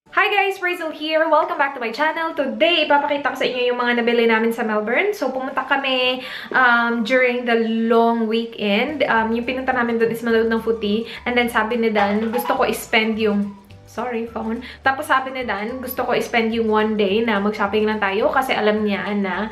Hi guys! Rachel here! Welcome back to my channel. Today, ipapakita ko sa inyo yung mga nabili namin sa Melbourne. So, pumunta kami during the long weekend. Yung pinunta namin doon is manood ng footy. And then sabi ni Dan, gusto ko i-spend yung... Sorry, phone. Tapos sabi ni Dan, gusto ko i-spend yung one day na mag-shopping lang tayo kasi alam niya na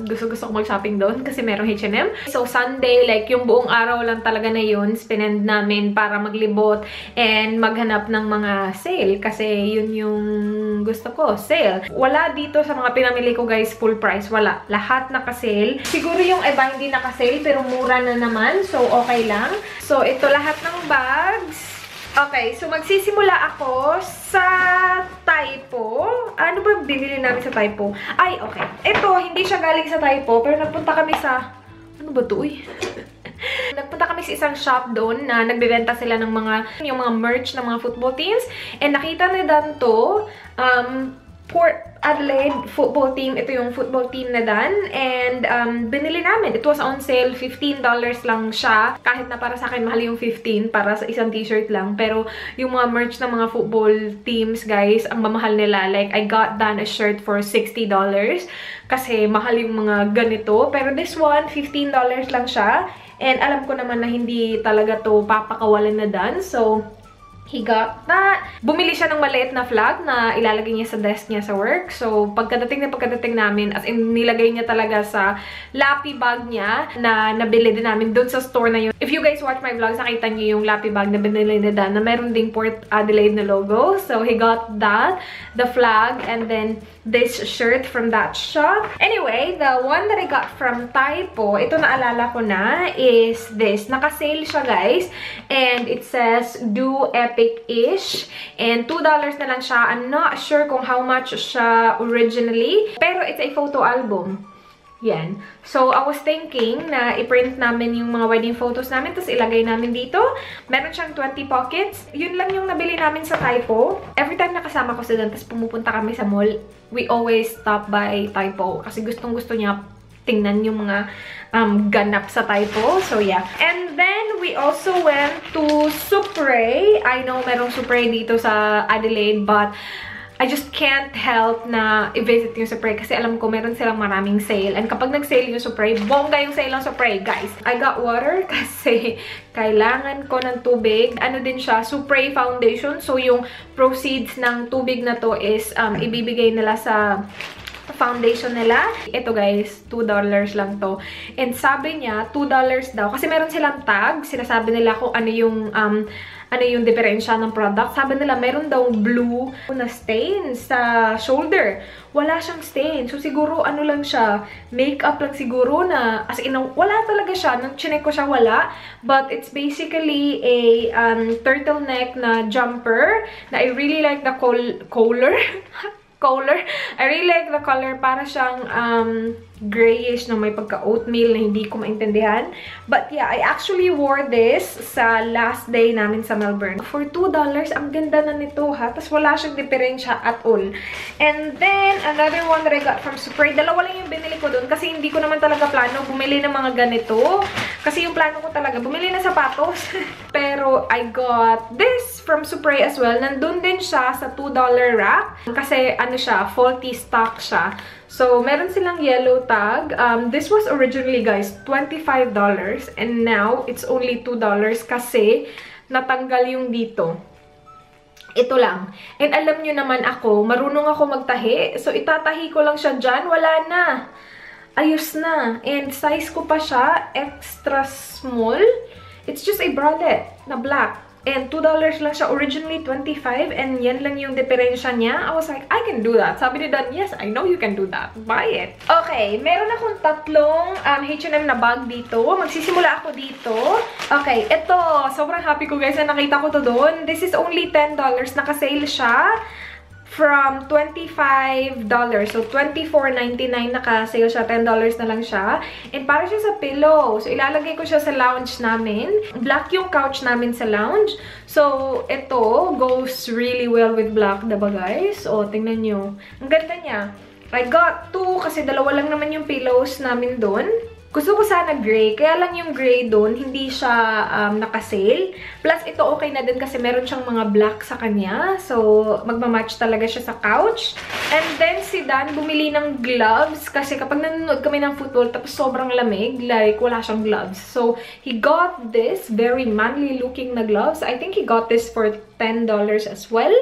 gusto ko mag-shopping doon kasi merong H&M. So, Sunday, like yung buong araw lang talaga na yun, spend namin para maglibot and maghanap ng mga sale kasi yun yung gusto ko, sale. Wala dito sa mga pinamili ko guys, full price. Wala. Lahat naka-sale. Siguro yung iba hindi naka-sale pero mura na naman. So, okay lang. So, ito lahat ng bags. Okay, so magsisimula ako sa Typo. Ano ba binili namin sa Typo? Ay, okay. Ito, hindi siya galing sa Typo, pero nagpunta kami sa... Ano ba ito eh? Nagpunta kami sa isang shop doon na nagbebenta sila ng yung mga merch ng mga football teams. And nakita na Dan to, Port Adelaide football team. Ito yung football team na Dan. And binili namin. It was on sale. $15 lang siya. Kahit na para sa akin mahal yung 15 para sa isang t-shirt lang. Pero yung mga merch ng mga football teams, guys, ang mamahal nila. Like, I got Dan a shirt for $60. Kasi mahal yung mga ganito. Pero this one, $15 lang siya. And alam ko naman na hindi talaga to papakawalan na Dan. So, he got that. Bumili siya ng maliit na flag na ilalagay niya sa desk niya sa work. So, pagkadating namin, as in, nilagay niya talaga sa lappy bag niya na nabili din namin doon sa store na yun. If you guys watch my vlogs, nakita niyo yung lappy bag na binili ni Dan na meron ding Port Adelaide na logo. So, he got that, the flag, and then this shirt from that shop. Anyway, the one that I got from Typo, ito naalala ko na, is this. Naka-sale siya, guys. And it says, Do Epic-ish. And $2 na lang siya. I'm not sure kung how much siya originally. Pero it's a photo album. Yan. So, I was thinking na i-print namin yung mga wedding photos namin, tapos ilagay namin dito. Meron siyang 20 pockets. Yun lang yung nabili namin sa Typo. Every time nakasama ko sa Dan, tapos pumupunta kami sa mall, we always stop by Typo. Kasi gustong-gusto niya tingnan yung mga ganap sa Typo. So, yeah. And then, we also went to Supre. I know merong Supre dito sa Adelaide, but I just can't help na i-visit yung Supre kasi alam ko meron silang maraming sale. And kapag nag-sale yung Supre, bongga yung sale ng Supre, guys. I got water kasi kailangan ko ng tubig. Ano din siya, Supre foundation. So, yung proceeds ng tubig na to is ibibigay nila sa foundation nila. Ito guys, $2 lang to. And sabi niya, $2 daw. Kasi meron silang tag. Sinasabi nila kung ano yung diferensya ng product. Sabi nila, meron daw blue na stain sa shoulder. Wala siyang stain. So, siguro, ano lang siya, makeup lang siguro na, as in, wala talaga siya. Nung chinek ko siya, wala. But, it's basically a turtleneck na jumper na I really like the color. I really like the color. Para siyang grayish na may pagka-oatmeal na hindi ko maintindihan. But yeah, I actually wore this sa last day namin sa Melbourne. For $2, ang ganda na nito ha. Tapos wala siyang diferensya at all. And then, another one that I got from Supre. Dalawa lang yung binili ko doon kasi hindi ko naman talaga plano bumili ng mga ganito. Kasi yung plano ko talaga, bumili ng sapatos. Pero I got this from Supre as well. Nandun din siya sa $2 rack. Kasi ano siya, faulty stock siya. So, meron silang yellow tag. This was originally, guys, $25. And now, it's only $2 kasi natanggal yung dito. Ito lang. And alam nyo naman ako, marunong ako magtahi. So, itatahi ko lang siya dyan. Wala na. Ayos na. And size ko pa siya, extra small. It's just a bralette na black. And $2 lang siya. Originally, $25. And yan lang yung diferensya niya. I was like, I can do that. Sabi ni Dan, yes, I know you can do that. Buy it. Okay, meron akong tatlong H&M na bag dito. Magsisimula ako dito. Okay, ito. Sobrang happy ko guys na nakita ko to doon. This is only $10. Naka-sale siya from $25. So, $24.99 naka-sale siya. $10 na lang siya. And para siya sa pillow. So, ilalagay ko siya sa lounge namin. Black yung couch namin sa lounge. So, ito goes really well with black, diba guys? O, tingnan nyo. Ang ganda niya. I got two kasi dalawa lang naman yung pillows namin doon. Gusto ko sana gray, kaya lang yung gray doon, hindi siya naka-sale. Plus, ito okay na din kasi meron siyang mga black sa kanya. So, magmamatch talaga siya sa couch. And then, si Dan bumili ng gloves kasi kapag nanonood kami ng football tapos sobrang lamig, like, wala siyang gloves. So, he got this very manly looking na gloves. I think he got this for $10 as well.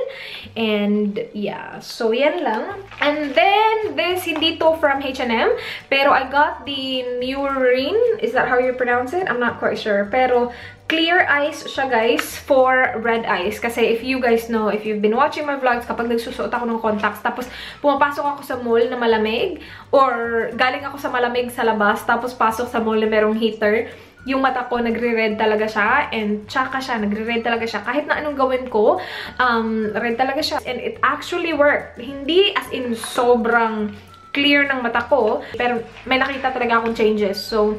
And, yeah. So, yan lang. And then, this, hindi to from H&M, pero I got the Neurin. Is that how you pronounce it? I'm not quite sure. Pero, clear eyes siya, guys, for red eyes. Kasi if you guys know, if you've been watching my vlogs, kapag nagsusuot ako ng contacts, tapos pumapasok ako sa mall na malamig, or galing ako sa malamig sa labas, tapos pasok sa mall na merong heater, yung mata ko, nagre-red talaga siya, and tsaka siya, nagre-red talaga siya. Kahit na anong gawin ko, red talaga siya. And it actually worked. Hindi as in sobrang clear ng mata ko, pero may nakita talaga akong changes. So,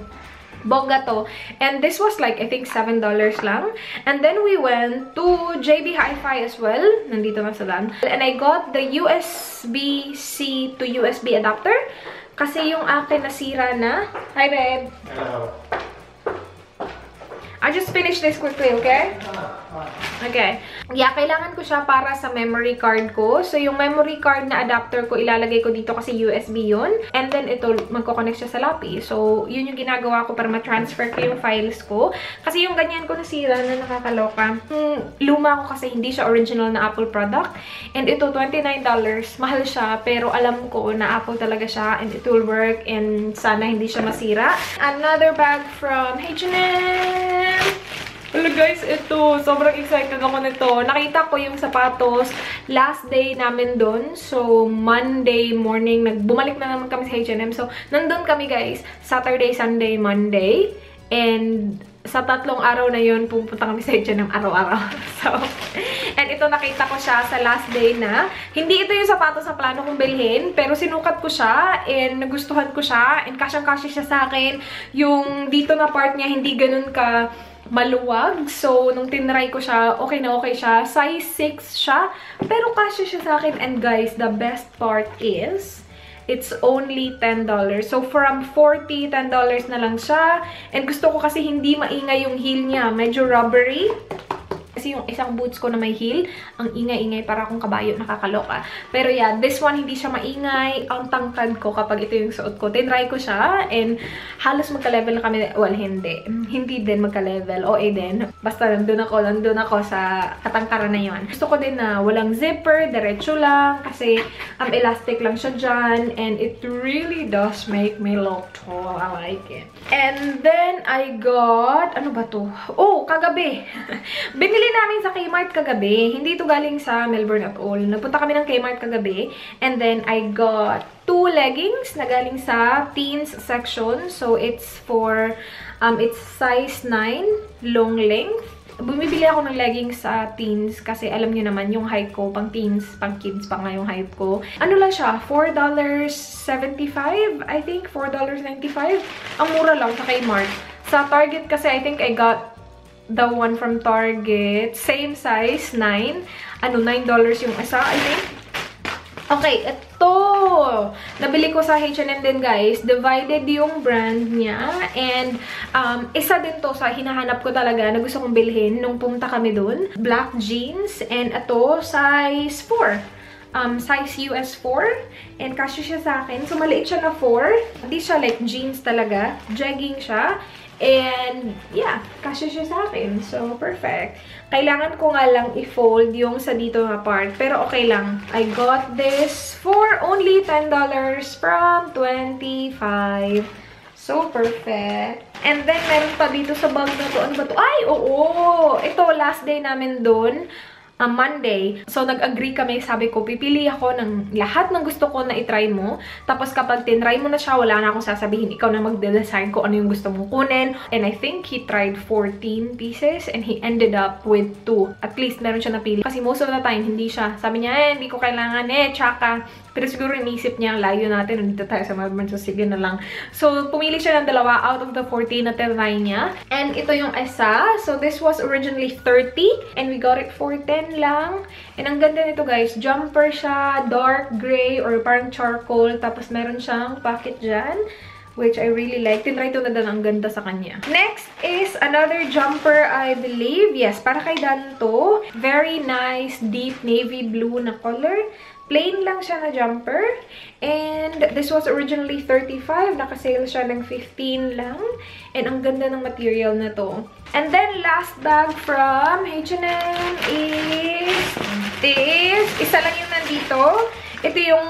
bongga to. And this was like, I think, $7 lang. And then we went to JB Hi-Fi as well. Nandito na sa Dan. And I got the USB-C to USB adapter. Kasi yung akin nasira na. Hi, babe. Hello. I just finished this quickly, okay? Okay. Yeah, kailangan ko siya para sa memory card ko. So, yung memory card na adapter ko, ilalagay ko dito kasi USB yun. And then, ito, magkoconnect siya sa Lapi. So, yun yung ginagawa ko para ma-transfer ko yung files ko. Kasi yung ganyan ko nasira na nakakaloka. Luma ko kasi hindi siya original na Apple product. And ito, $29. Mahal siya, pero alam ko na Apple talaga siya and it will work and sana hindi siya masira. Another bag from H&M. Hello guys, ito. Sobrang excited ako nito. Nakita ko yung sapatos last day namin doon. So, Monday morning, bumalik na naman kami sa H&M. So, nandun kami guys. Saturday, Sunday, Monday. And sa 3 araw na yun, pupunta kami sa H&M araw-araw. So, and ito nakita ko siya sa last day na. Hindi ito yung sapatos na plano kong bilhin, pero sinukat ko siya and nagustuhan ko siya. And kasyang-kasya siya sa akin. Yung dito na part niya, hindi ganun ka maluwag. So, nung tinry ko siya, okay na okay siya. Size 6 siya, pero kasya siya sa akin. And guys, the best part is, it's only $10. So, from $40, $10 na lang siya. And gusto ko kasi hindi maingay yung heel niya. Medyo rubbery. Kasi yung isang boots ko na may heel, ang ingay-ingay para akong kabayo, nakakaloka. Pero yeah, this one hindi siya maingay. Ang tangkad ko kapag ito yung suot ko. Tinry ko siya and halos magka-level na kami. Well, hindi. Hindi din magka-level. OA din. Basta nandun ako sa katangkaran na yun. Gusto ko din na walang zipper, diretso lang. Kasi elastic lang siya dyan. And it really does make me look tall. I like it. And then, I got, ano ba to? Oh, kagabi. Binili namin sa Kmart kagabi. Hindi ito galing sa Melbourne at all. Nagpunta kami ng Kmart kagabi. And then, I got 2 leggings na galing sa teens section. So, it's for, it's size 9, long length. Bumibili ako ng leggings sa teens kasi alam niyo naman yung height ko, pang teens, pang kids pa nga yung height ko. Ano lang siya? $4.75? I think $4.95. Ang mura lang sa Kmart. Sa Target kasi I think I got the one from Target. Same size, 9. Ano, $9 yung isa, I think. Okay, ito. Nabili ko sa H&M din, guys. Divided yung brand niya. And, isa din to sa hinahanap ko talaga na gusto kong bilhin nung pumunta kami dun. Black jeans. And ito, size 4. Size US 4. And kasya siya sa akin. So, maliit siya na 4. Hindi siya like jeans talaga. Jegging siya. And, yeah, kasya siya sa akin. So, perfect. Kailangan ko nga lang i-fold yung sa dito na part. Pero okay lang. I got this for only $10 from $25. So, perfect. And then, meron pa dito sa bag na to. Ano ba to? Ay, oo! Ito, last day namin dun. Monday. So, nag-agree kami. Sabi ko, pipili ako ng lahat ng gusto ko na itry mo. Tapos, kapag tinry mo na siya, wala na akong sasabihin. Ikaw na magde-decide ko ano yung gusto mong kunin. And I think he tried 14 pieces and he ended up with 2. At least, meron siya napili. Kasi most of the time, hindi siya. Sabi niya, hindi ko kailangan tsaka. Pero siguro inisip niya, layo natin. Nandito tayo sa Melbourne. So, sige na lang. So, pumili siya ng 2 out of the 14 na tinry niya. And ito yung isa. So, this was originally 30. And we got it for 10 lang. And ang ganda nito, guys. Jumper siya. Dark gray or parang charcoal. Tapos, meron siyang pocket dyan. which I really like. Tinry to na din, ang ganda sa kanya. Next is another jumper, I believe. Yes, para kay Dan to. Very nice, deep navy blue na color. Plain lang siya na jumper. And this was originally 35. Naka-sale siya ng 15 lang. And ang ganda ng material na to. And then last bag from H&M is this. Isa lang yung nandito. Ito yung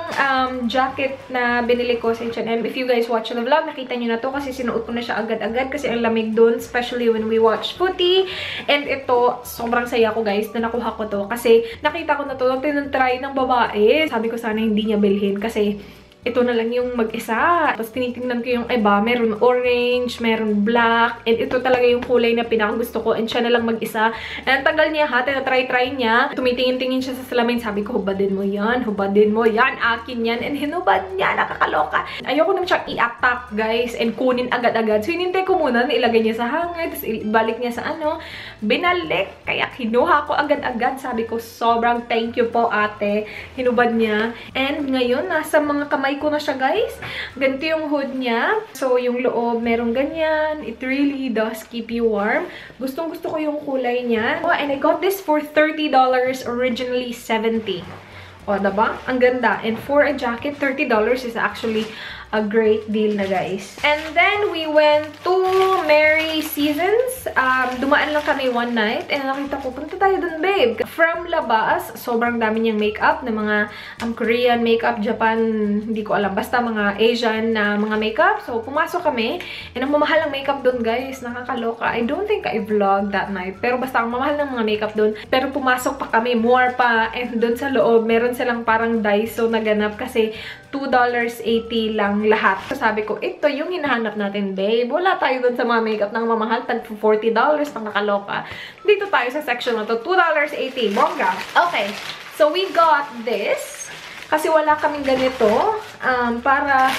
jacket na binili ko sa H&M. If you guys watch the vlog, nakita nyo na to kasi sinuot ko na siya agad-agad kasi ang lamig dun, especially when we watch footy. And ito, sobrang saya ko guys na nakuha ko to kasi nakita ko na to, tinatry ng babae. Sabi ko sana hindi niya bilhin kasi ito na lang yung mag-isa. Tapos tinitingnan ko yung iba, meron orange, meron black, and ito talaga yung kulay na pinakagusto ko, and siya na lang mag-isa. And ang tagal niya ha, tinatry-try niya. Tumitingin-tingin siya sa salamin, sabi ko, hubadin mo yan, akin yan, and hinubad niya, nakakaloka. Ayoko naman siyang i-attack guys, and kunin agad-agad. So hinintay ko muna na ilagay niya sa hanger, tapos ibalik niya sa binalik. Kaya kinuha ko agad-agad, sabi ko, sobrang thank you po ate. Hinubad niya. And ngayon, nasa mga kamay ko na siya guys. Ganito yung hood niya. So yung loob merong ganyan. It really does keep you warm. Gustong-gusto ko yung kulay niya. Oh, and I got this for $30, originally $70. O, diba? Ang ganda. And for a jacket, $30 is actually a great deal na guys. And then we went to Merry Seasons. Dumaan lang kami one night and nakita ko, punta tayo dun babe. From labas, sobrang dami niyang makeup na mga Korean makeup, Japan, hindi ko alam. Basta mga Asian na mga makeup. So pumasok kami and ang mamahal ng makeup dun guys, nakakaloka. I don't think I vlogged that night. Pero basta ang mamahal ng mga makeup dun. Pero pumasok pa kami, more pa. And dun sa loob, meron silang parang Daiso na ganap kasi $2.80 lang lahat. So sabi ko, ito yung hinahanap natin, babe. Wala tayo dun sa mga makeup ng mamahal. Tag $40, nakakaloka. Dito tayo sa section na to. $2.80. Bongga. Okay. So we got this. Kasi wala kaming ganito. Para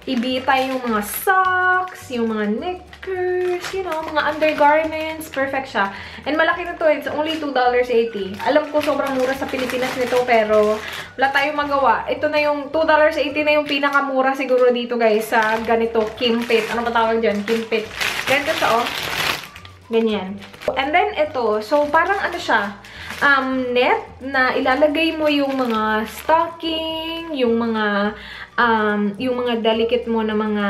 ibita yung mga socks, yung mga knickers, you know, mga undergarments. Perfect siya. And malaki na to. It's only $2.80. Alam ko sobrang mura sa Pilipinas nito, pero wala tayong magawa. Ito na yung $2.80 na yung pinakamura siguro dito guys sa ganito, kimpit. Ano ba tawag dyan? Kimpit. Ganito siya, oh. Ganyan. And then ito, so parang ano siya, net na ilalagay mo yung mga stocking, yung mga delicate mo na mga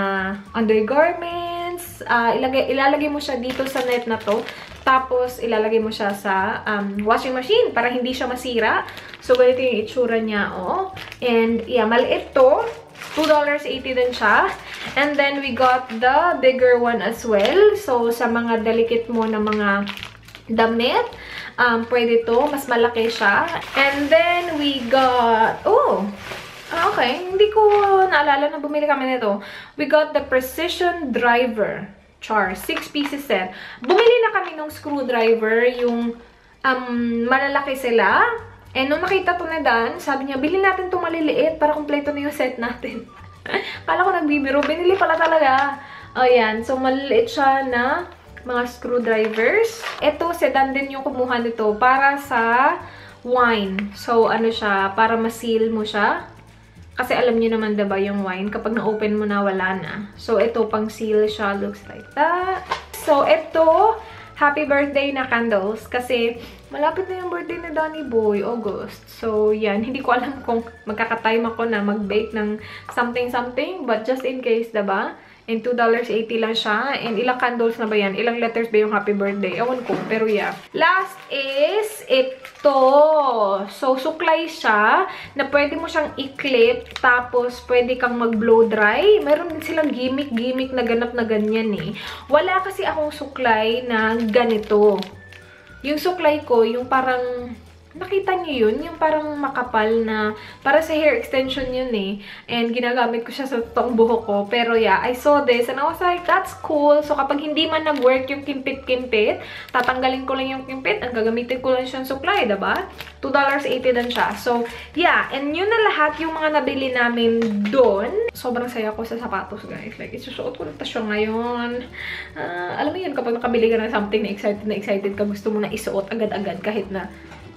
undergarments. Ilalagay mo siya dito sa net na to. Tapos, ilalagay mo siya sa washing machine para hindi siya masira. So, ganito yung itsura niya, oh. And, yeah, maliit to. $2.80 din siya. And then, we got the bigger one as well. So, sa mga delicate mo na mga damit, pwede to. Mas malaki siya. And then, we got, okay. Hindi ko naalala na bumili kami nito. We got the Precision Driver. Char. 6 pieces set. Bumili na kami ng screwdriver. Yung malalaki sila. And nung nakita to na Dan, sabi niya, bilhin natin itong maliliit para kompleto na yung set natin. Kala ko nagbibiro. Binili pala talaga. Ayan. So, maliliit siya na mga screwdrivers. Ito, sedan din yung kumuha nito para sa wine. So, ano siya, para ma-seal mo siya. Kasi alam niyo naman diba yung wine, kapag na-open mo na, wala na. So, ito, pang seal siya. Looks like that. So, ito, happy birthday na candles. Kasi, malapit na yung birthday ni Danny Boy, August. So, yan. Hindi ko alam kung magkaka-time ako na mag-bake ng something-something. But just in case, diba? And $2.80 lang siya. And ilang candles na ba yan? Ilang letters ba yung happy birthday? Ewan ko. Pero yeah. Last is ito. So, suklay siya na pwede mo siyang i-clip. Tapos, pwede kang mag-blow dry. Meron din silang gimmick na ganap na ganyan eh. Wala kasi akong suklay na ganito. Yung suklay ko, yung parang nakita niyo yun? Yung parang makapal na, para sa hair extension yun eh. And ginagamit ko siya sa toong buhok ko. Pero yeah, I saw this and I was like, that's cool. So kapag hindi man nag-work yung kimpit-kimpit, tatanggalin ko lang yung kimpit, ang gagamitin ko lang siyang supply, diba? $2.80 din siya. So yeah, and yun na lahat yung mga nabili namin doon. Sobrang saya ko sa sapatos, guys. Like, isusuot ko na siya ngayon. Alam mo yun, kapag nakabili ka ng something na excited ka, gusto mo na isuot agad-agad kahit na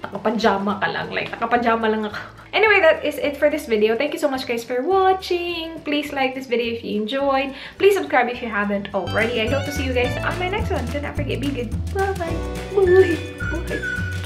Naka-pajama ka lang. Like, naka-pajama lang ako. Anyway, that is it for this video. Thank you so much guys for watching. Please like this video if you enjoyed. Please subscribe if you haven't already. I hope to see you guys on my next one. Do not forget, be good. Bye. Bye. Bye.